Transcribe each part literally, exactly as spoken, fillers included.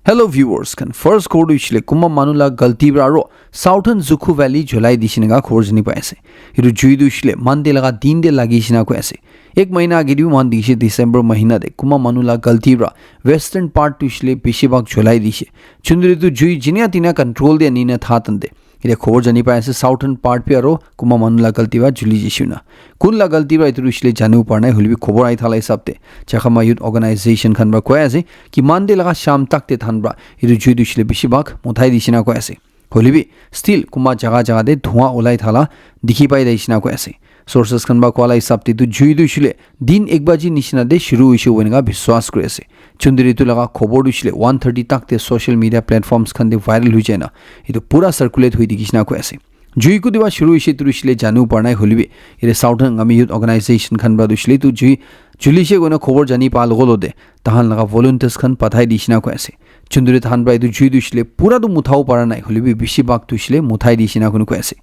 Hello viewers khan, first khobor tu hoishe le kunba manu la galti para aro Southern Zukhu Valley julai dishe neka khobor jani pai ase. Etu jui tu hoishe le Monday laga din te lagi she na koi ase. Ek mahina age te bi moikhan dikhishe December mahina te kunba manu la galti para western part tu hoishe le bishi bhag julai dishe. Chunduri tu jui jinia tinia control te ani na tha tante. Etia khobor jani pai ase Southern part bi aro kunba manu la galti para juli jishe na. Kun la galti para etu hoishe le janibo para nai, hoilebi khobor ahi thala hisab te Chakhama Youth Organization khan para koi ase ki Monday laga sham tak te than para etu jui tu hoishe le bishi bhag muthai dishe na koi ase. Hoilebi still kunba jaga jaga te dhua ulai thala dikhi pai dishe na koi ase. Sources khan para koa la hisab te tu jui tu hoishe le din ek baji nishina te shuru hoishe koina biswas kuri ase. Chunduri tu laga khobor tu hoishe le one thirty tak te social media platforms khan te viral hoi jai na etu pura circulate hoi dikhi she na koi ase. Jui kutiba shuru hoishe tu hoishe le janibo para nai, hoilebi ete Southern Angami Youth Organization khan para tu hoishe le tu jui julishe koina khobor jani pa logo lote tahan laga volunteers khan pathai dishe na koi ase. Chunduri tahan para etu jui tu hoishe le pura tu muthabo para nai, hoilebi bishi bhag tu hoishe le muthai dishe na koi ase.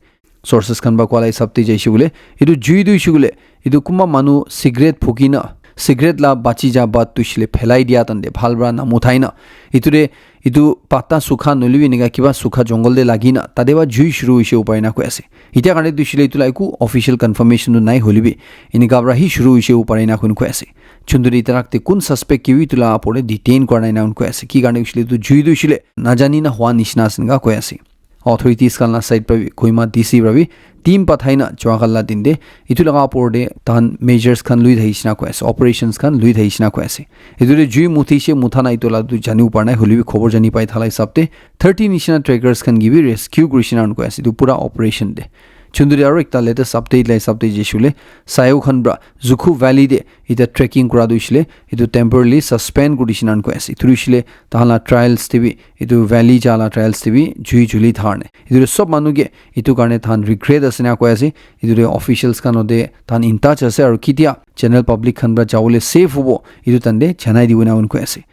Sources khan para koa la hisab te jaishe koile, etu jui tu hoishe koile, etu kunba manu cigarette phuki na, cigarette la bachi ja baat tu hoishe le phelai dia tante bhal para na muthai na, etu te etu patta sukha nohoilebi enika kiba sukha jungle te lagi na tate para jui shuru hoishe upar ena koi ase. Etia karne tu hoishe le etu la eku official confirmation tu nai, hoilebi enika para hi shuru hoishe upar ena koi ase. Chunduri tarak te kun suspect ke bi etu la upor te detain kora nai na koi ase. Ki karne hoishe le etu jui tu hoishe le najani na hua nishina ase enika koi ase. Authorities khan la side para bi Kohima D C para bi team pathai na jua kala din te etu laga upor te tahan measures khan lui thai she na koi ase, operations khan lui thai she na koi ase. Etu te jui muthi she mutha na etu la tu janibo para nai, hoilebi khobor jani pai thala hisab te thirty nishina trekkers khan ke bi rescue kuri she na koi ase etu pura operation te. Chunduri aro ekta latest update la hisab te jaishe koile, Sayo khan para Zukhu Valley te etia trekking kura tu hoishe le etu temporarily suspend kuri dishe na koi ase. Etu tu hoishe le tahan la trials te bi, etu valley ja la trials te bi jui juli thar ne. Etu tu sob manu ke etu karne tahan regret ase na koi ase. Etu tu officials khan ote tahan in touch ase aro ketia general public khan para jawole safe hobo etu tante janai dibo na koi ase.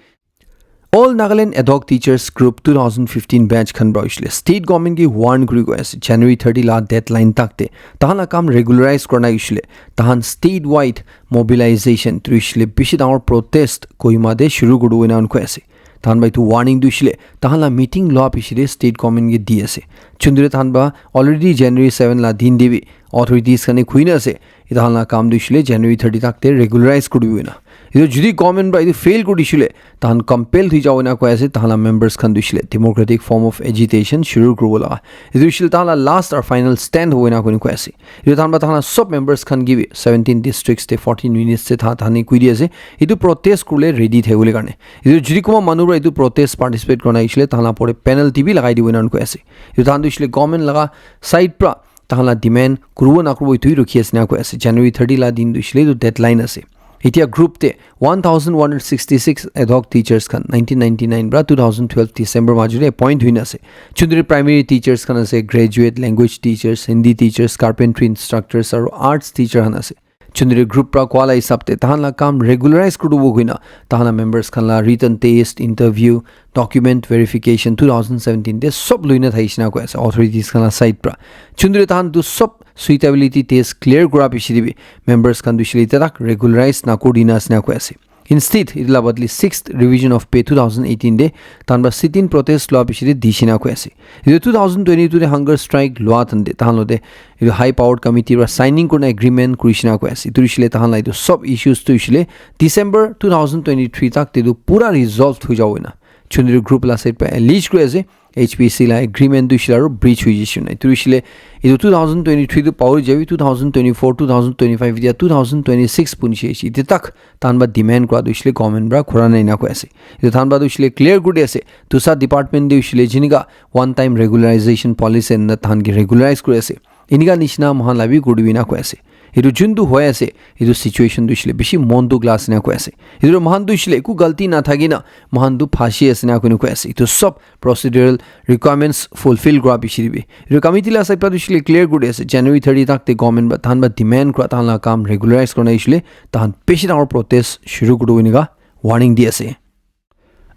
All Nagaland Ad Hoc Teachers Group two thousand fifteen batch khan para hoishe le state government ke warn kuri koi ase, January thirty la deadline tak te tahan la kam regularize kora nai hoishe le tahan statewide mobilization tu hoishe le bishi dangor protest Kohima te shuru kuri dibo ena koi ase. Tahan para etu warning tu hoishe le tahan la meeting lua piche te state government ke di ase. Chunduri tahan para already January seven la din te bi authorities khan e khui na ase, etu tahan la kam tu hoishe le January thirty tak te regularize kuri dibo ena. Etu jodi government para etu fail kuri dishe le tahan compel thui jabo ena koi ase, tahan la members khan tu hoishe le democratic form of agitation shuru kuribo laga. Etu hoishe le tahan la last or final stand hobo ena koi ase. Etu tahan para tahan la sob members khan ke bi seventeen districts te fourteen units te tha tahan e koi di ase. Etu protest kuribole ready thakibole karne. Etu jodi kunba manu para etu protest participate kora nai hoishe le tahan la upor te penalty bi lagai dibo ena koi ase. Etu tahan tu hoishe le government laga side para tahan la demand kuribo na kuribo etu hi rukhi ase na koi ase. January thirty la din tu hoishe le etu deadline ase. Etia group te one thousand one hundred sixty-six ad hoc teachers khan nineteen ninety-nine para two thousand twelve December majo te appoint hoi na ase. Chunduri primary teachers khan ase, graduate language teachers, Hindi teachers, carpentry instructors aru arts teacher khan ase. Chunduri group para koa la hisab te tahan la kam regularize kuri dibo koi na tahan la members khan la written test, interview, document verification two thousand seventeen te sob lui na thakishe na koi ase authorities khan la side para. Chunduri tahan tu sob suitability test clear kura piche te bi members khan tu hoishe le etia tak regularize na kuri dina ase na koi ase. Instead, etu la badli sixth revision of pay two thousand eighteen te tahan para sit-in protest lua piche te dishe na koi ase. Etu two thousand twenty-two te hunger strike lua than te tahan lote etu high powered committee para signing kurina agreement kurishe na koi ase. Etu hoishe le tahan la etu sob issues tu hoishe le December two thousand twenty-three tak te tu pura resolved hoi jabo ena. Chunduri group la side para allege kuri ase H P C la agreement tu hoishe le aru breach hoi jishe na. Etu hoishe le etu two thousand twenty-three tu pahori jabi, two thousand twenty-four, two thousand twenty-five, etia two thousand twenty-six punche ase. Etia tak tahan para demand kura tu hoishe le government para kura nai na koi ase. Etu tahan para tu hoishe le clear kuri di ase. Tusa department te hoishe le jinika one time regularization policy ena tahan ke regularize kuri ase. Enika nishina moikhan la bi kuri dibi na koi ase. Etu juntu hoi ase, etu situation tu hoishe le bishi mon dukh la ase na koi ase. Etu tu moikhan tu hoishe le eku galti na thaki na moikhan tu phasi ase na koi na koi ase. Etu sob procedural requirements fulfill kura piche te bi. Etu committee la side para tu hoishe le clear kuri di ase. January thirty tak te government para tahan para demand kura tahan la kam regularize kurina hoishe le tahan bishi dangor protest shuru kuri dibo enika warning di ase.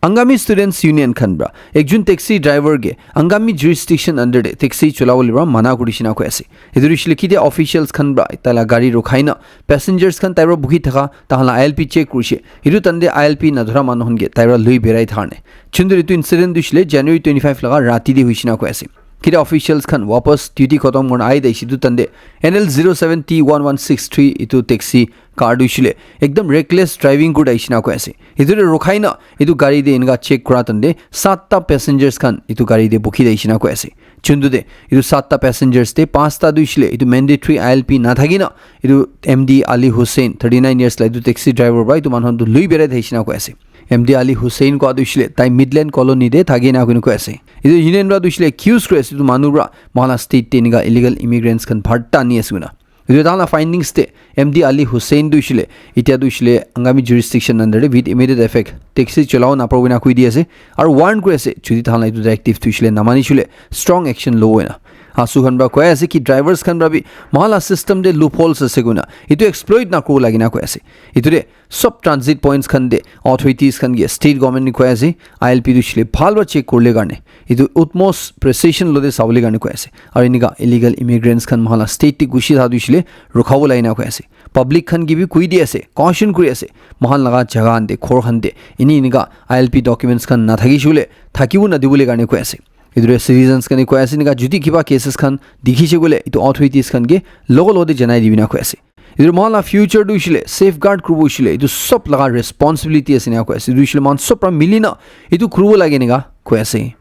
Angami Students Union khan pra ekjun taxi driver ke Angami jurisdiction under de taxi cholabole pra mana kuri shina koi ase. Etu hoishe le kitia officials khan pra taila gari rukhai na passengers khan tai pra bukhi thaka tahan la I L P check kurishe. Etu tande I L P nadhura manu khan ke tai pra lui berai thar ne. Chundur etu incident hoishe le January twenty-five laga rati de hoishe na koi ase. Kitia officials khan wapas duty khotom kurna ai daishe etu tande N L zero seven T one one six three etu taxi car tu hoishe le ekdam reckless driving kuri daishe na koi ase. Etu de rukhai na etu gari de enka check kura tande satta passengers khan etu gari de bukhi daishe na koi ase. Chundu de etu satta passengers de panchta tu hoishe le etu mandatory I L P na thaki na etu M D Ali Hussain thirty nine years la etu taxi driver pra etu manu khan tu lui berai thaishe na koi ase. M D Ali Hussain kua tu hoishe le tai Midland Colony de thaki na koi ase. Etu union pra tu hoishe le accuse kuri ase etu manu pra mohan la state de enka illegal immigrants khan bharta ani ase koina. Etu tahan la findings de M D Ali Hussain tu hoishe le etia tu hoishe le Angami jurisdiction under de with immediate effect taxi cholabo naparibo koina koi di ase. Aru warn kuri ase jodi tahan la etu directive tu hoishe le namani shule strong action lobo koina. Asu khan pra koi ase ki drivers khan pra bi mohan la system de loopholes ase koina etu exploit nakuribo lagi na koi ase. Etu de sob transit points khan de authorities khan ke state government ni koi ase I L P tu hoishe le bhal pra check kurile karne etu utmost precision lo de sabole karne koi ase. Aru enika illegal immigrants khan mohan la state de gushi tha tu hoishe le rukhabo lagi na koi ase. Public khan ke bi koi di ase, caution kuri ase, mohan laga jaga khan de, ghor khan de eni enika I L P documents khan na thakishe koile thakibo na dibole karne koi ase. Etu re citizens khan ke koi ase enika jodi kiba cases khan dikhishe koile etu authorities khan ke logo logo de janai dibi na koi ase. Etu mohan la future tu hoishe le safeguard kuribo hoishe le etu sob laga responsibility ase enika koi ase. Etu hoishe le mohan sob pra mili na etu kuribo lage enika koi ase.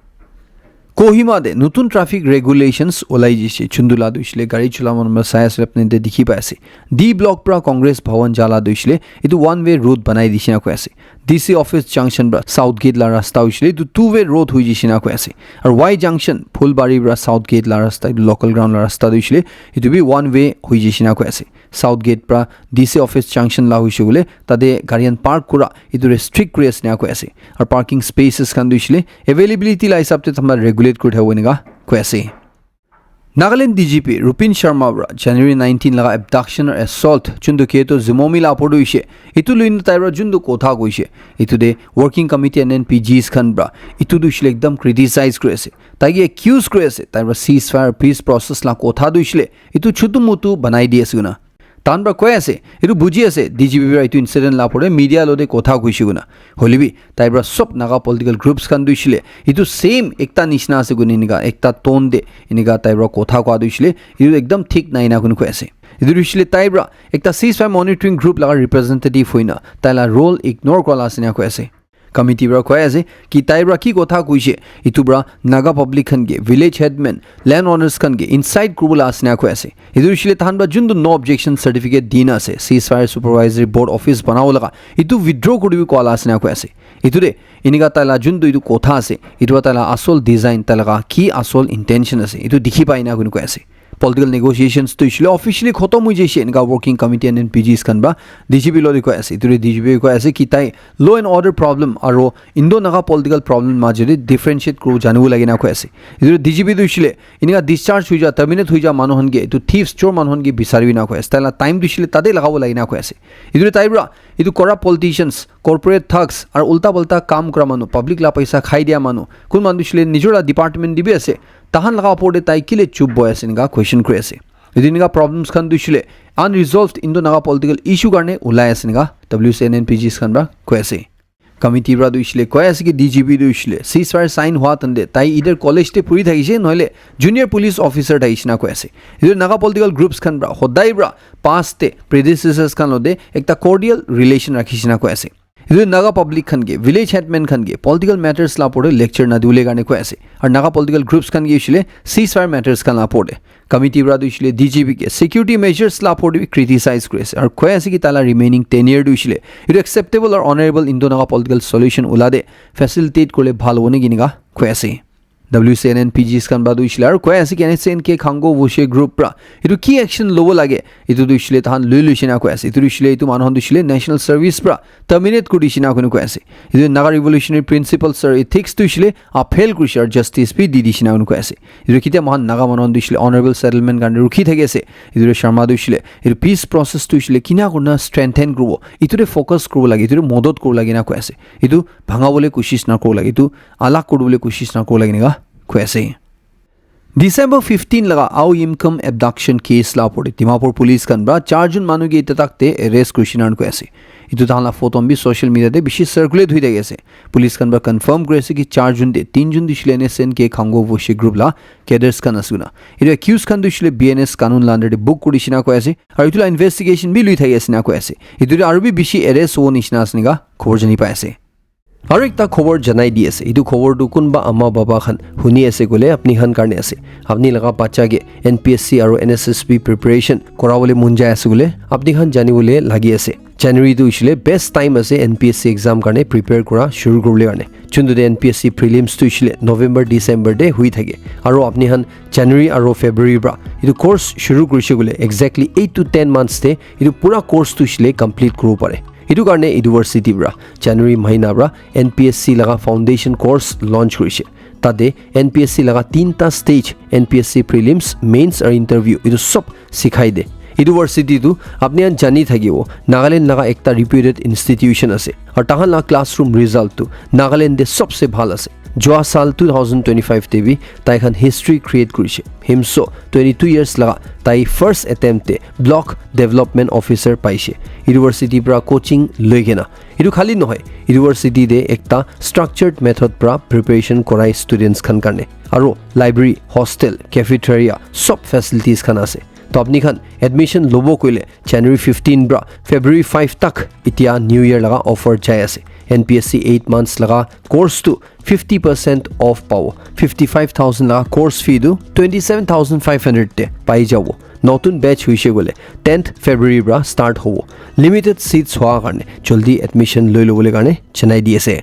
Kohima de notun traffic regulations olai jishe. Chundu la tu hoishe le gari chola manu sai ase apni de dikhi pai ase. D block pra Congress Bhawan jala tu hoishe le etu one way road banai dishe na koi ase. D C office junction pra South Gate la rasta hoishe le etu two way road hoi jishe na koi ase. Aru Y junction Phulbari pra South Gate la rasta etu local ground la rasta tu hoishe le etu bi one way hoi jishe na koi ase. South Gate pra D C office junction la hoishe koile tate gari khan park kura etu restrict kuri ase enika koi ase. Aru parking spaces khan tu hoishe le availability la hisab te tahan para regulate kuri thakibo enika koi ase. Nagaland D G P Rupin Sharma para January nineteen laga abduction or assault juntu keto Zumomi la opor te hoishe, etu loina tai para juntu kotha koishe, etu te Working Committee and N P Gs khan para etu tu hoishe le ekdam criticize kuri ase. Tai ke accuse kuri ase, tai para ceasefire peace process la kotha tu hoishe le etu chutu mutu banai di ase koina. Tahan para koi ase, etu buji ase, D G P para etu incident la opor te media lo te kotha koishe koina. Hoile bi, tai para sob Naga political groups khan tu hoishe le, etu same ekta nishina ase koina enika, ekta tone te enika tai para kotha koa tu hoishe le, etu ekdam thik nai na koina koi ase. Etu tu hoishe le tai para ekta ceasefire monitoring group laga representative hoina, tai la role ignore kura la ase na koi ase. Committee para koi ase ki tai para ki kotha koishe, etu para Naga public khan ke, village headman, land owners khan ke incite kuribo la ase na koi ase. Etu hoishe le tahan para juntu no objection certificate dina ase, ceasefire supervisory board office banabo laga, etu withdraw kuribi koa la ase na koi ase. Etu te enika tai la juntu etu kotha ase, etu para tai la asol design, tai laga ki asol intention ase, etu dikhi pai na koina koi ase. Political negotiations tu hoishe le officially khotom hoi jaishe, enika Working Committee and N P Gs khan para D G P lo te koi ase. Etu te D G P koi ase ki tai law and order problem aro Indo Naga political problem majo te differentiate kuribo janibo lage na koi ase. Etu te D G P tu hoishe le enika discharge hoi ja, terminate hoi ja manu khan ke, etu thieves chor manu khan ke bisaribi na koi ase. Tai la time tu hoishe le tate lagabo lage na koi ase. Etu te tai para etu corrupt politicians, corporate thugs, aru ulta palta kam kura manu, public la paisa khai dia manu, kun manu tu hoishe le nijor la department te bi ase, tahan laga opor te tai kile chup boi ase enika question kuri ase. Etu enika problems khan tu hoishe le unresolved Indo Naga political issue karne ulai ase enika W C N N P Gs khan para koi ase. Committee para tu hoishe le koi ase ki D G P tu hoishe le ceasefire sign hua tande tai either college te puri thakishe nohole junior police officer thakishe na koi ase. Etu Naga political groups khan para hodai para past te predecessors khan lo te ekta cordial relation rakhishe na koi ase. Etu Naga public khan ke, village headman khan ke political matters la opor te lecture na dibole karne koi ase. Aru Naga political groups khan ke hoishe le ceasefire matters khan la opor te. Committee para tu hoishe le D G P ke security measures la opor te bi criticize kuri ase. Aru koi ase ki tai la remaining tenure tu hoishe le etu acceptable aru honorable Indo Naga political solution ula te facilitate kurile bhal hobo niki enika koi ase. W C N N P Gs khan pra tu hoishe le, aro koi ase ki N S C N K Khango Wushe group pra etu ki action lobo lage, etu tu hoishe le tahan lui luishe na koi ase. Etu tu hoishe le etu manu khan tu hoishe le national service pra terminate kuri dishe na koina koi ase. Etu Naga Revolutionary Principles or Ethics tu hoishe le upheld kurishe aro justice bi di dishe na koina koi ase. Etu ketia moikhan Naga manu khan tu hoishe le honorable settlement karne rukhi thaki ase. Etu Sharma tu hoishe le etu peace process tu hoishe le kina kurina strengthen kuribo, etu te focus kuribo lage, etu te modot kuribo lage na koi ase. Etu bhanga bole koshish na kuribo lage, etu alag kuribo le koshish na kuribo lage enika koi ase. December fifteen laga Ao Yimkhiung abduction case la opor te Dimapur police khan pra char jon manu ke etia tak te arrest kurishe na koi ase. Etu tahan la photo bi social media te bishi circulate hoi thaki ase. Police khan pra confirm kuri ase ki char jon te tin jon tu hoishe le N S C N K Khango Wushe group la cadres khan ase koina. Etu accused khan tu hoishe le B N S kanun la under te book kuri dishe na koi ase. Aru etu la investigation bi lui thaki ase na koi ase. Etu te aru bi bishi arrest hobo nishina ase enika khobor jani pai ase. Aru ekta khobor janai di ase. Etu khobor tu kunba ama baba khan huni ase koile apni khan karne ase. Apni laga bacha ke N P S C aru N S S B preparation kora bole mon jai ase koile apni khan jani bole lagi ase. January tu hoishe le best time ase N P S C exam karne prepare kora shuru kuribole karne. Chuntu de N P S C prelims tu hoishe le November, December te hui thake. Aru apni khan January aru February pra etu course shuru kurishe koile exactly eight to ten months te etu pura course tu hoishe le complete kuribo pare. Etu karne university pra January mahina pra N P S C laga foundation course launch kurishe. Tate N P S C laga tinta stage, N P S C prelims, mains aru interview, etu sob sikhai de. University tu apni khan jani thakibo, Nagaland laga ekta reputed institution ase. Aru tahan laga classroom result tu Nagaland te sobse bhal ase. Jua sal two thousand twenty-five te bi tai khan history create kurishe. Himso twenty-two years laga tai first attempt te block development officer paishe. University pra coaching loi kena. Etu khali nohoi, university te ekta structured method pra preparation korai students khan karne. Aru library, hostel, cafeteria, sob facilities khan ase. To apni khan admission lobo koile January fifteen pra February five tak etia New Year laga offer jai ase. N P S C eight months laga course tu fifty percent off pabo. Fifty-five thousand laga course fee tu twenty-seven thousand five hundred te pai jabo. Notun batch hoishe koile tenth February pra start hobo. Limited seats hoa karne jaldi admission loi lobole karne janai di ase.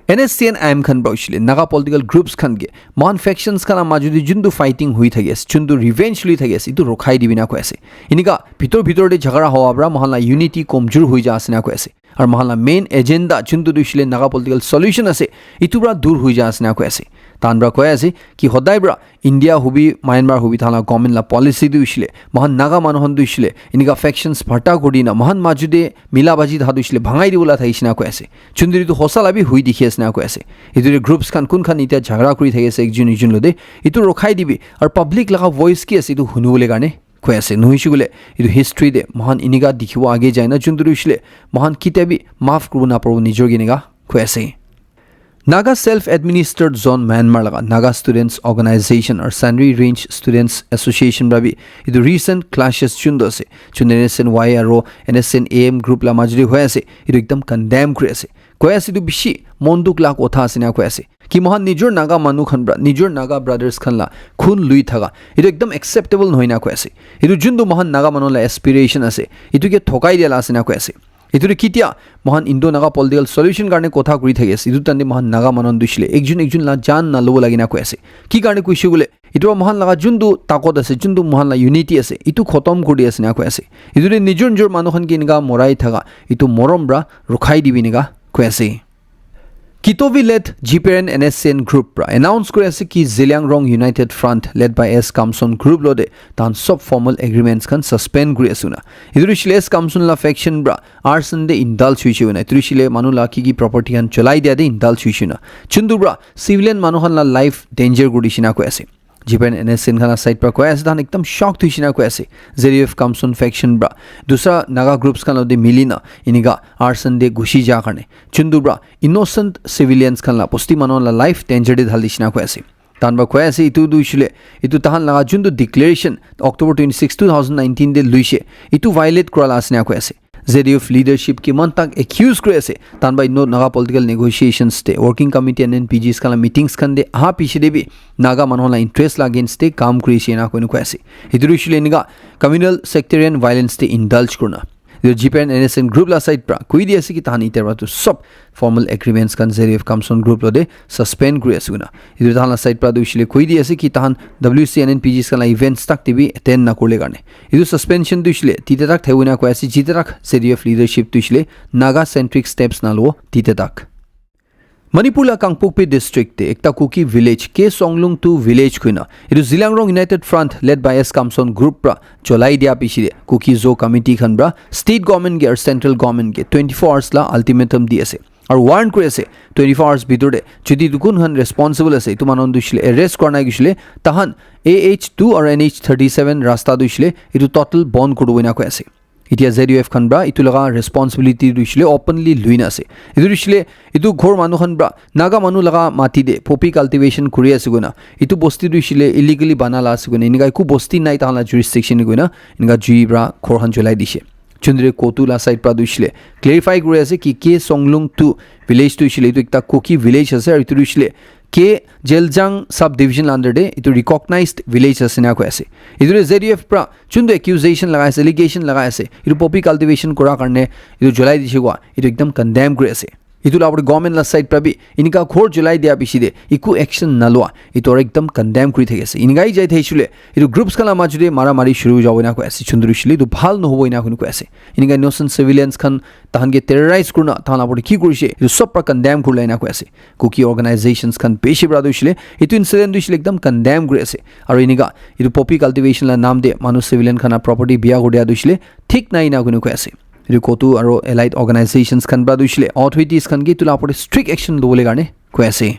N S C N I M khan pra hoishe le Naga political groups khan ke moikhan factions khan la majo te juntu fighting hui thaki ase, juntu revenge lui thaki ase, etu rokhai dibi na koi ase. Enika bitor bitor te jhagara howa pra moikhan la unity komjor hui ja ase na koi ase. Aru moikhan la main agenda juntu tu hoishe le Naga political solution ase, etu pra dur hui ja ase na koi ase. Tahan pra koi ase ki hodai pra India hobi, Myanmar hobi, tahan la government la policy tu hoishe le moikhan Naga manu khan tu hoishe le enika factions bharta kuri dina moikhan majo te mila baji tha tu hoishe le bhangai dibola thakishe na koi ase. Juntu tu hosa la bi hui dikhi ase na koi ase. Etu te groups khan kun khan etia jhagara kuri thaki ase ekjun ekjun lo te, etu rokhai dibi. Aru public laga voice ki ase etu huni bole karne koi ase. Nohoishe koile etu history te moikhan enika dikhibo age jai na juntu tu hoishe le moikhan ketia bi maaf kuribo na paribo nijor ke enika koi ase. Naga Self Administered Zone Myanmar laga Naga Students Organization or Sandri Range Students Association pra bi etu recent clashes juntu ase, juntu N S N Y aru N S N A M group la majo te hoi ase, etu ekdam condemn kuri ase. Koi ase etu bishi mon dukh la kotha ase na koi ase. Ki moikhan nijor Naga manu khan pra, nijor Naga brothers khan la khun lui thaka, etu ekdam acceptable nohoi na koi ase. Etu juntu moikhan Naga manu la aspiration ase, etu ke thokai dia la ase na koi ase. Etu tu ketia moikhan Indo Naga political solution karne kotha kuri thaki ase, etu time te moikhan Naga manu tu hoishe le ekjun ekjun la jaan na lobo lage na koi ase. Ki karne koishe koile, etu pra moikhan laga juntu takot ase, juntu moikhan la unity ase, etu khotom kuri di ase na koi ase. Etu te nijor nijor manu khan ke enika morai thaka, etu morom pra rokhai dibi enika koi ase. Kitovi led G P R N N S C N group pra announce kuri ase ki Zeliangrong United Front led by S Kamson group lo te tahan sob formal agreements khan suspend kuri ase na. Etu tu hoishe le S Kamson la faction pra arson te indulge hoishe koina, etu hoishe le manu la ki ki property khan cholai dia te indulge hoishe koina, juntu pra civilian manu khan la life danger kuri dishe na koi ase. G P R N N S C N khan la side pra koi ase, tahan ekdam shocked hoishe na koi ase. Z D F Kamson faction pra dusra Naga groups khan lo te mili na enika arson te ghusi ja karne, juntu pra innocent civilians khan la bosti manu la life danger te dhali dishe na koi ase. Tahan pra koi ase, etu tu hoishe le, etu tahan laga juntu declaration October twenty-six, two thousand nineteen te luishe, etu violate kura la ase na koi ase. Z D F leadership kiman tak accuse kuri ase, tahan pra Indo Naga political negotiations te, working committee and N P Gs khan la meetings khan te aha piche te bi Naga manu la interest la against te kam kuri ase na koi na koi ase. Etu tu hoishe le enika communal sectarian violence te indulge kurna. Etu G P N N S N group la side pra koi di ase ki tahan itya pra tu sob formal agreements khan Z U F Kamson group lo de suspend kuri ase koina. Etu tahan la side pra tu hoishe le koi di ase ki tahan W C N N P Gs khan la events tak te bi attend na kurle karne. Etu suspension tu hoishe le tite tak thai koina koi ase, jite tak Z U F leadership tu hoishe le Naga centric steps na lo tite tak. Manipur la Kangpokpi district te ekta Kuki village, K Songlung two village koina, etu Zeliangrong United Front led by S Kamson group pra cholai dia piche de Kuki Zo committee khan pra state government ke aru central government ke twenty-four hours la ultimatum di ase. Aru warn kuri ase, twenty-four hours bhitor de jodi etu kun khan responsible ase, etu manu tu hoishe le arrest kora nai hoishe le tahan A H two aru N H thirty-seven rasta tu hoishe le etu total bon kuri do koina koi ase. Itya Z U F khan pra etu laga responsibility tu hoishe le openly lui na ase. Etu tu hoishe le etu ghor manu khan pra Naga manu laga mati de poppy cultivation kuri ase koina, etu bosti tu hoishe le illegally bana la ase koina, enika eku bosti nai tahan la jurisdiction koina, enika jui pra ghor khan cholai dishe. Chundre Kotu la side pra tu hoishe le clarify kuri ase ki K Songlung two village tu hoishe le etu ekta Kuki village ase, aru etu tu hoishe le K Jeljang subdivision la under de etu recognized village ase na koi ase. Etu de Z U F pra chuntu accusation lagai ase, allegation lagai ase, etu poppy cultivation kura karne etu cholai dishe koa, etu ekdam condemn kuri ase. Etu la upor government la side pra bi enika ghor cholai dia piche de eku action na lua, etu aru ekdam condemn kuri thaki ase. Enika hi jai thai shule etu groups khan la maju de mara mari shuru ho jabo na koi ase. Chundru shule etu bhal no hobo ena koi ase. Enika innocent civilians khan tahan ke terrorize kurna tahan la upor de ki kurishe, etu sob pra condemn kurla ena koi ase. Kuki organizations khan bishi pra tu hoishe le etu incident tu hoishe le ekdam condemn kuri ase. Aru enika etu poppy cultivation la naam de manu civilian khan la property biya kuri dia tu hoishe le thik nai ena koi ase. Etu Kotu aru allied organizations khan pra tu hoishe le authorities khan ke etu la upor de strict action lobole karne koi ase.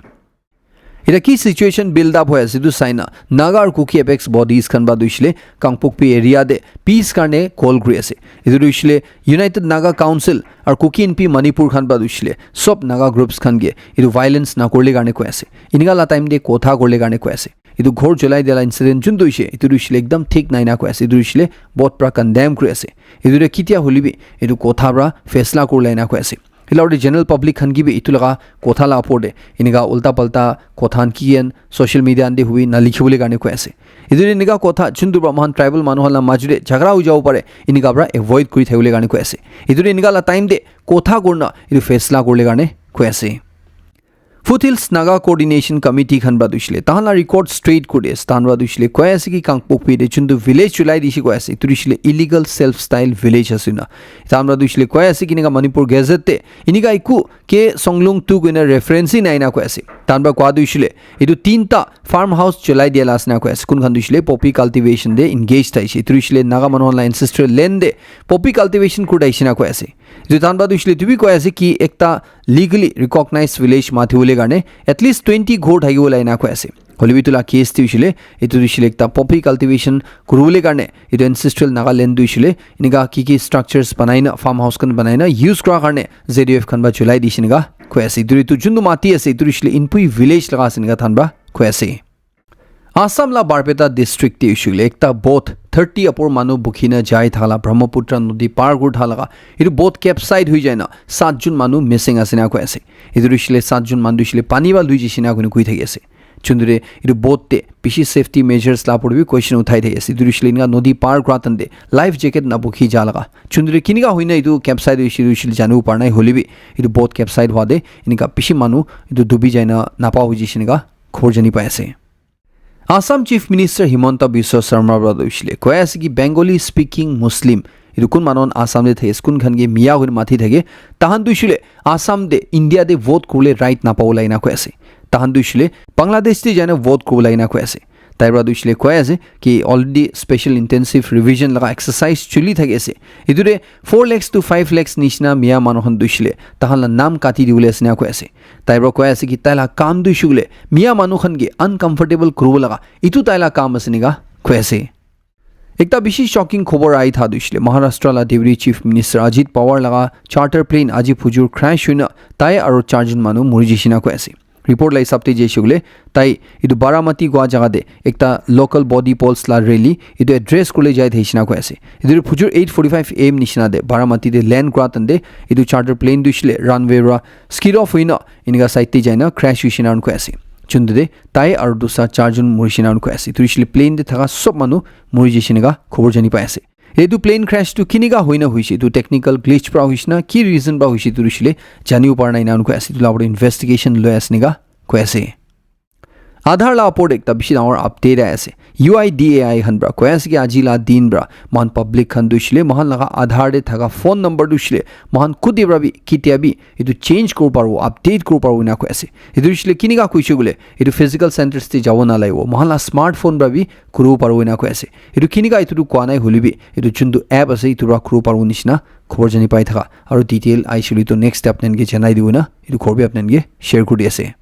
Eta ki situation build up hoi ase etu sai na Naga aru Kuki apex bodies khan pra tu hoishe le Kangpokpi area de peace karne call kuri ase. Etu tu hoishe le United Naga Council aru Kuki Inpi Manipur khan pra tu hoishe le sob Naga groups khan ke etu violence na kurle karne koi ase. Enika la time de kotha kurle karne koi ase. Etu ghor cholai dia la incident chuntu hoishe, etu tu hoishe le ekdam thik nai na koi ase. Etu tu hoishe le bohut pra condemn kuri ase. Etu de kitia hole bi etu kotha pra faisla kurle na koi ase. Etu la upor de general public khan ke bi etu laga kotha la upor de enika ulta palta kotha khan ki khan social media khan de hobi na likhi bole karne koi ase. Etu de enika kotha chuntu pra moikhan tribal manu khan la maju de jhagara ho jabo pare, enika pra avoid kuri thaki bole karne koi ase. Etu de enika la time de kotha kurna etu faisla kurle karne koi ase. Foothills Naga Coordination Committee khan pra tu hoishe le tahan la record straight kuri ase, tahan pra tu hoishe le koi ase ki Kangpokpi de chuntu village cholai dishe koi ase, etu tu hoishe le illegal self style village ase na. Tahan pra tu hoishe le koi ase ki enika Manipur Gazette de enika eku K Songlung two koina reference hi nai na koi ase. Tahan pra koa tu hoishe le etu tinta farmhouse cholai dia la ase na koi ase. Kun khan tu hoishe le poppy cultivation de engage thai she, etu tu hoishe le Naga manu khan la ancestral land de poppy cultivation kuri thai she na koi ase. Etu tahan pra tu hoishe le etu bi koi ase ki ekta legally recognized village mati bole karne at least twenty ghor thaki bole ena koi ase. Hole bi etu la case tu hoishe le etu tu hoishe le ekta poppy cultivation kuri bole karne etu ancestral Naga land tu hoishe le enika ki ki structures banai na farmhouse khan banai na use kura karne Z U F khan pra cholai dishe enika koi ase. Etu tu chuntu mati ase, etu tu hoishe le Inpui village laga ase enika tahan pra koi ase. Assam la Barpeta district te hoishe le ekta boat thirty upor manu bukhi na jai thaka la Brahmaputra nodi par kuri thaka laga etu boat capsize hoi jai na sat jun manu missing ase na koi ase. Etu tu hoishe le sat jun manu tu hoishe le pani pra lui jaishe na koi thaki ase. Chundure etu boat te bishi safety measures la upor de bi question uthai thaki ase. Etu tu hoishe le enika nodi par kura time de life jacket na bukhi ja laga. Chundure kinika hoina etu capsize hoishe, hoishe le janibo para nai, hole bi etu boat capsize hwa de enika bishi manu etu dubi jai na napa hoi jaishe enika khobor jani pai ase. Assam Chief Minister Himanta Biswa Sarma pra tu hoishe le koi ase ki Bengali speaking Muslim, etu kun manu khan Assam de thake, kun khan ke Miya hoina mati thake, tahan tu hoishe le Assam de India de vote kuribole right napabo la ena koi ase. Tahan tu hoishe le Bangladesh de jai na vote kuribole ena koi ase. Tai pra tu hoishe le koi ase ki already special intensive revision laga exercise choli thaki ase. Etu de four lakhs to five lakhs nishina Miya manu khan tu hoishe le tahan la naam kati dibole ase ena koi ase. Tai pra koi ase ki tai la kam tu hoishe le Miya manu khan ke uncomfortable kuribo laga etu tai la kam ase enika koi ase. Ekta bishi shocking khobor ahi tha tu hoishe le Maharashtra la Deputy Chief Minister Ajit Pawar laga charter plane aji phujur crash hoina tai aru charjon manu mori jaishe ena koi ase. Report la hisab te jaishe koile tai etu Baramati kua jaga te ekta local body pulse la rally etu address kuribole jai thakishe na koi ase. Etu phujur eight forty-five A M nishina te Baramati te land kura time te etu charter plane tu hoishe le runway para skid off hoina enika side te jaina crash hoishe na koi ase. Juntu te tai aru dusra charjon morishe na koi ase. Etu hoishe le plane te thaka sob manu mori jaishe enika khobor jani pai ase. Etu plane crash tu kinika hoina hoise, etu technical glitch pra hoise na ki reason pra hoise, etu hoisile janibo para nai na koi ase. Etu la opor te investigation loi ase enika koi ase. Aadhaar la opor te ekta bishi dangor update ahi ase. U I D A I khan pra koi ase ki aji la din pra moikhan public khan tu hoisile moikhan laga Aadhaar te thaka phone number tu hoisile moikhan kute pra bi ketia bi etu change kuribo paribo, update kuribo paribo ena koi ase. Etu hoisile kinika koise koile, etu physical centres te jabo nalagibo, moikhan la smartphone pra bi kuribo paribo ena koi ase. Etu kinika etu tu koa nai hoile bi etu juntu app ase etu pra kuribo paribo nishina khobor jani pai thaka, aru detail ahisile tu next step apni khan ke janai dibo na etu khobor bi apni khan ke share kuri di ase.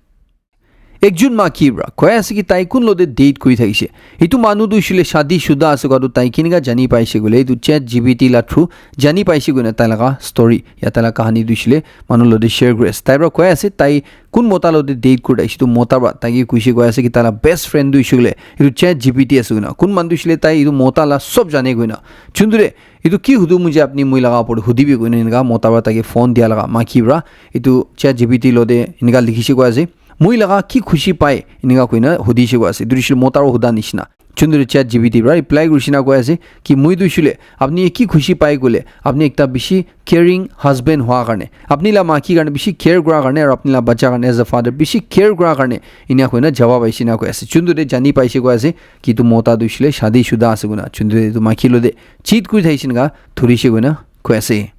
Ekjon maiki pra koi ase ki tai kun logote date kuri thakise. Etu manu tu hoisile shadi shuda ase koa tu tai kinika jani paise koile etu chat G P T la through jani paise koina tai laga story ya tai laga kahani tu hoisile manu logote share kuri ase. Tai pra koi ase tai kun mota logote date kuri thakise, etu mota pra tai ke koise koi ase ki tai la best friend tu hoisile etu chat G P T ase koina. Kun manu tu hoisile tai etu mota la sob jane koina. Juntu re etu ki hudu mujhe apni moi laga opor te hudibi koina enika mota pra tai ke phone dia laga maiki pra etu chat G P T logote enika likhise koi ase. Moi laga ki khushi pai enika koina hudise koi ase. Etu hoisile mota para huda nishina. Juntu tu chat G P T para reply kurishe na koi ase ki moi tu hoisile apni ki khushi pai koile apni ekta bishi caring husband hua karne, apni la maiki karne bishi care kura karne aru apni la bacha karne as a father bishi care kura karne ena koina jawab aishe na koi ase. Juntu te jani paishe koi ase ki etu mota tu hoisile shadi shuda ase koina. Juntu te etu maiki logote cheat kuri thaishe na dhurishe koina koi ase.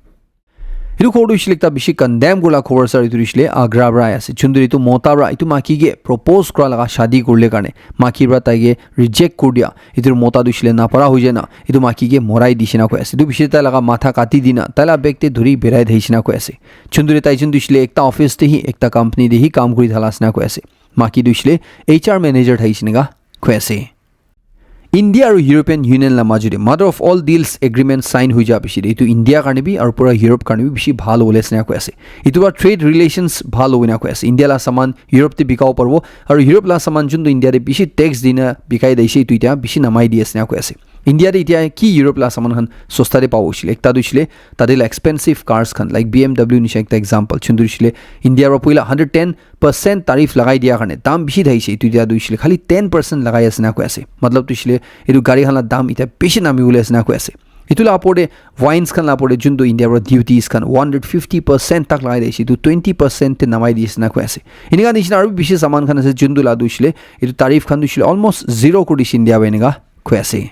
Etu khobor tu hoisile ekta bishi condemn kurila khobor sir, etu hoisile Agra para ahi ase. Juntu etu mota para etu maiki ke propose kura laga shadi kurile karne maiki para tai ke reject kuri dia. Etu mota tu hoisile napara hoi jai na etu maiki ke morai dishe na koi ase. Etu bishi tai laga matha kati dina tai la bag te dhuri berai thaishe na koi ase. Juntu tai juntu hoisile ekta office te hi ekta company te hi kam kuri thala ase na koi ase. Maiki tu hoisile H R manager thaishe na koi ase. India aru European Union la majo te Mother of All Deals Agreement sign hoi ja piche te etu India karne bi aru pura Europe karne bi bishi bhal hobole ase na koi ase. Etu para trade relations bhal hobo na koi ase. India la saman Europe te bikabo paribo aru Europe la saman juntu India te bishi tax dina bikai daise etu etiya bishi namai di ase na koi ase. India te etiya ki Europe la saman khan sosta te pabo hoisile ekta tu hoisile tate la expensive cars khan like B M W nisha ekta example juntu hoisile India para puila hundred ten percent tariff lagai dia karne dam bishi thaise. Etu dia tu hoisile khali ten percent lagai ase na koi ase. Matlab tu hoisile etu gari khan la dam etiya bishi nami bole ase na koi ase. Etu la opor te wines khan la opor te juntu India para duties khan one hundred fifty percent tak lagai dise, etu twenty percent te namai dise na koi ase. Enika nishina aru bishi saman khan ase juntu la tu hoisile etu tariff khan tu hoisile almost zero kuri dise India para enika koi ase.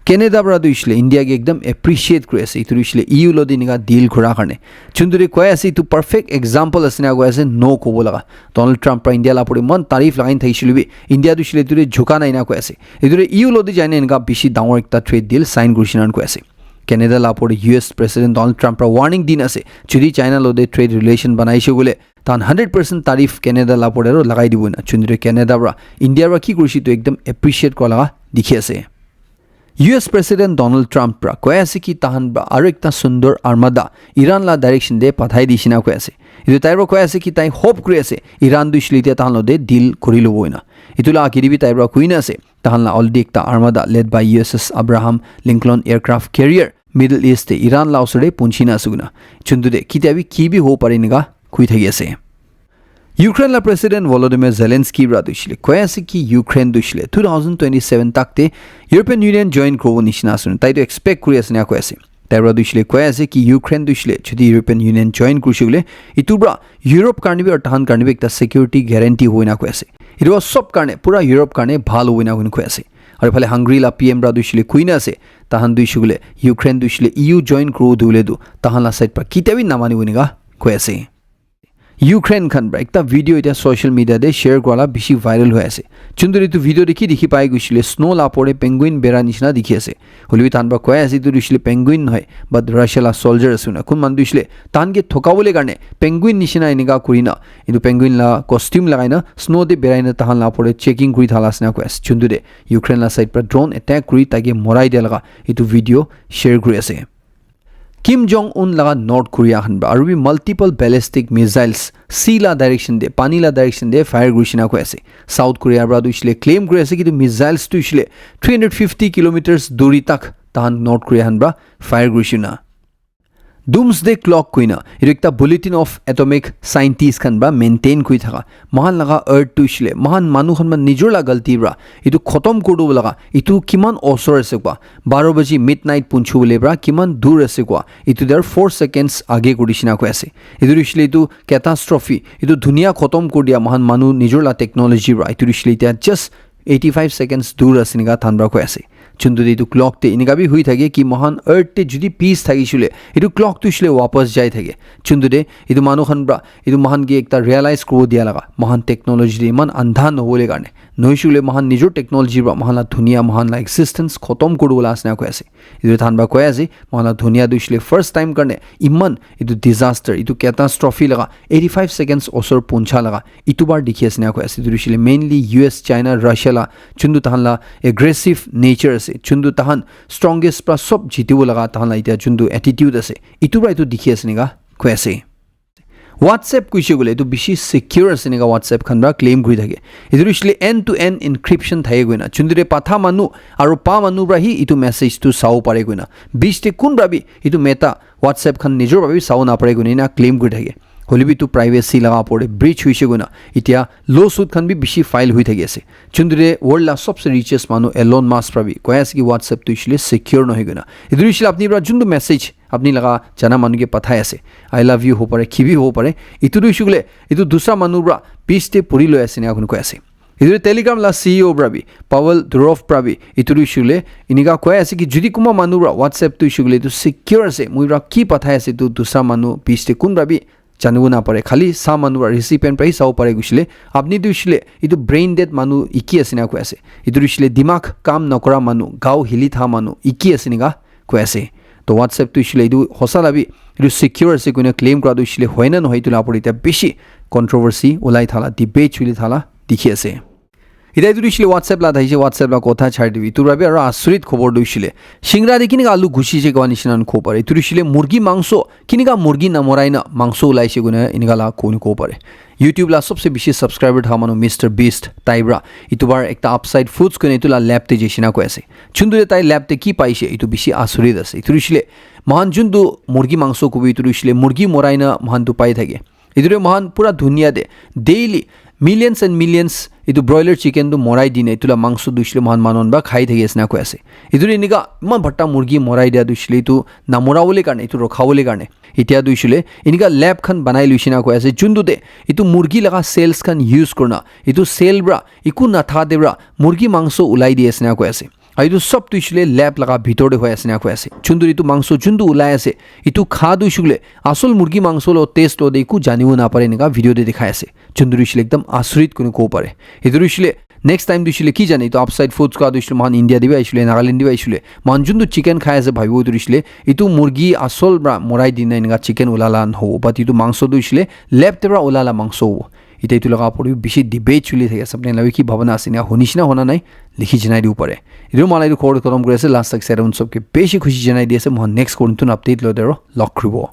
Canada para tu hoisile India ke ekdam appreciate kuri ase. Etu tu hoisile E U logote enika deal kura karne. Juntu te koi ase etu perfect example ase na koi ase no kobo laga. Donald Trump para India la opor te iman tariff lagai thakisile bi India tu hoisile etu te jhuka nai na koi ase. Etu te E U logote jai na enika bishi dangor ekta trade deal sign kurishe na koi ase. Canada la opor te U S President Donald Trump para warning dina ase. Jodi China logote trade relation banaise koile tahan hundred percent tariff Canada la opor te aru lagai dibo na. Juntu Canada para India para ki kurishe etu ekdam appreciate kura laga dikhi ase. U S President Donald Trump para koi ase ki tahan para aru ekta sundor armada Iran la direction te pathai dise na koi ase. Etu tai para koi ase ki tai hope kuri ase Iran tu hoisile etiya tahan logote deal kuri lobo koina. Etu la agedi bi tai para koi na ase tahan la already ekta armada led by U S S Abraham Lincoln aircraft carrier Middle East te Iran la osor te punchi na ase koina. Juntu te ketia bi ki bi hobo pare enika koi thaki ase. Ukraine la President Volodymyr Zelensky para tu hoisile koi ase ki Ukraine tu hoisile two thousand twenty-seven tak te European Union join kuribo nishina ase. Tai tu expect kuri ase na koi ase. Tai para tu hoisile koi ase ki Ukraine tu hoisile jodi European Union join kurishe koile etu para Europe karne bi aru tahan karne bi ekta security guarantee hobo na koi ase. Etu para sob karne pura Europe karne bhal hobo na koi ase. Aru phale Hungary la P M para tu hoisile koi na ase tahan tu hoishe koile Ukraine tu hoisile E U join kuribo tu hoile tu tahan la side para ketia bi namanibo enika koi ase. Ukraine khan para ekta video etiya social media te share kura la bishi viral hoi ase. Juntu etu video te ki dikhi pai koisile snow la opor te penguin bera nishina dikhi ase. Hoile bi tahan para koi ase etu hoisile penguin nohoi but Russia la soldier ase koina. Kun manu tu hoisile tahan ke thoka bole karne penguin nishina enika kuri na etu penguin la costume lagai na snow te berai na tahan la opor te checking kuri thala ase na koi ase. Juntu te Ukraine la side para drone attack kuri tai ke morai dia laga etu video share kuri ase. Kim Jong Un laga North Korea khan para aru bi multiple ballistic missiles sea la direction te, pani la direction te fire kurishe na koi ase. South Korea para tu hoisile claim kuri ase ki etu missiles tu hoisile three hundred fifty kilometers duri tak tahan North Korea khan para fire kurishe na. Doomsday clock koina etu ekta bulletin of atomic scientist khan para maintain kuri thaka. Moikhan laga earth tu hoishe le, moikhan manu khan para nijor la galti para etu khotom kuri dibo laga, etu kiman osor ase koa, baro baji midnight punchu bole para kiman dur ase koa, etu der four seconds age kuri dishina koi ase. Etu hoishe le etu catastrophe, etu dunia khotom kuri dia moikhan manu nijor la technology para, etu hoishe le etia just eighty five seconds dur ase enika tahan para koi ase. Chuntu de etu clock te enika bi hui thake ki moikhan earth te judi peace thakishe le, etu clock tu hoishe le wapas jai thake. Chuntu de etu manu khan para etu moikhan ke ekta realize kuribo dia laga, moikhan technology de iman andha nohole karne. Nohoishe le moikhan nijor technology para moikhan la dunia, moikhan la existence khotom kuri dibo la ase na koi ase. Etu tahan para koi ase, moikhan la dunia tu hoishe le first time karne iman etu disaster, etu catastrophe laga eighty five seconds osor puncha laga etu bar dikhi ase na koi ase. Etu hoishe le mainly U S, China, Russia la chuntu tahan la aggressive nature ase, chuntu tahan strongest pra sob jitibo laga tahan la etia chuntu attitude ase, etu pra etu dikhi ase enika koi ase. WhatsApp koishe koile etu bishi secure ase enika WhatsApp khan pra claim kuri thake. Etu hoishe le end to end encryption thake koina, chuntu de patha manu aro pa manu pra hi etu message tu sabo pare koina. Bish te kun pra bi etu Meta WhatsApp khan nijor bhabi sabo napare koina ena claim kuri thake. Hoile bi etu privacy laga opor te breach hoishe koina etia lawsuit khan bi bishi file hoi thaki ase. Chuntu de world la sobse richest manu Elon Musk pra bi koi ase ki WhatsApp tu hoishe le secure nohoi koina. Etu hoishe le apni pra juntu message apni laga jana manu ke pathai ase, I love you hobo pare, ki bi hobo pare, etu tu hoishe koile etu dusra manu pra bish te puri loi ase ena koi ase. Etu Telegram la C E O pra bi, Pavel Durov pra bi, etu tu hoishe koile enika koi ase ki judi kunba manu pra WhatsApp tu hoishe koile etu secure ase, moi pra ki pathai ase etu dusra manu bish te kun pra bi janibo napare, khali sa manu pra recipient pra hi sabo pare koishe le, apni tu hoishe le etu brain dead manu iki ase na koi ase. Etu tu hoishe le dimag kam nokora manu, gao hili tha manu iki ase enika koi ase. To WhatsApp tu hoishe le etu hosa la bi etu secure ase koina claim kura tu hoishe le hoi na nohoi etu la opor te etia bishi controversy ulai thala, debate chuli thala dikhi ase. Etia etu tu hoishe le WhatsApp la thakishe, WhatsApp la kotha chari dibi. Etu pra bi aro asurit khobor tu hoishe le shingra de kinika alu ghushi je kowa nishina khan kobo pare. Etu tu hoishe le murgi mangso, kinika murgi namorai na mangso ulaishe koina enika la koi kobo pare. YouTube la sobse bishi subscriber tha manu Mister Beast tai pra etu bar ekta Upside Foods koina etu la lab te jaishe na koi ase. Chuntu de tai lab te ki paishe etu bishi asurit ase. Etu tu hoishe le moikhan juntu murgi mangso kobi etu tu hoishe le murgi morai na moikhan tu pai thake. Etu tu moikhan pura dunia de daily millions and millions etu broiler chicken tu morai dine etu la mangso tu hoishe le moikhan manu khan pra khai thaki ase na koi ase. Etu tu enika iman bhatta murgi morai dia tu hoishe le etu namora bole karne, etu rokha bole karne etia tu hoishe le enika lab khan banai loishe na koi ase. Juntu de etu murgi laga cells khan use kurna etu cell pra eku natha de pra murgi mangso ulai di ase na koi ase. Aru etu sob tu hoishe le lab laga bitor te hoi ase na koi ase. Chuntu etu mangso juntu ulai ase, etu kha tu hoishe le asol murgi mangso lo taste lo de eku janibo napare enika video te dikhai ase. Chuntu hoishe le ekdam asurit koina kobo pare. Etu hoishe le next time tu hoishe le ki jane etu Upside Foods kowa tu hoishe le moikhan India te bi ahishe le, Nagaland te bi ahishe le, moikhan juntu chicken khai ase bhabibo tu hoishe le etu murgi asol pra morai dina enika chicken ulala nahobo, but etu mangso tu hoishe le lab te pra ulala mangso hobo. Etia etu laga opor te bi bishi debate chuli thaki ase. Apni khan la bi ki bhabana ase enika huni shina hona nai likhi janai dibo pare. Etu moikhan la etu khobor khotom kuri ase. Last tak side un sob ke bishi khushi janai di ase. Moikhan next khobor notun update loi de aro log kuribo.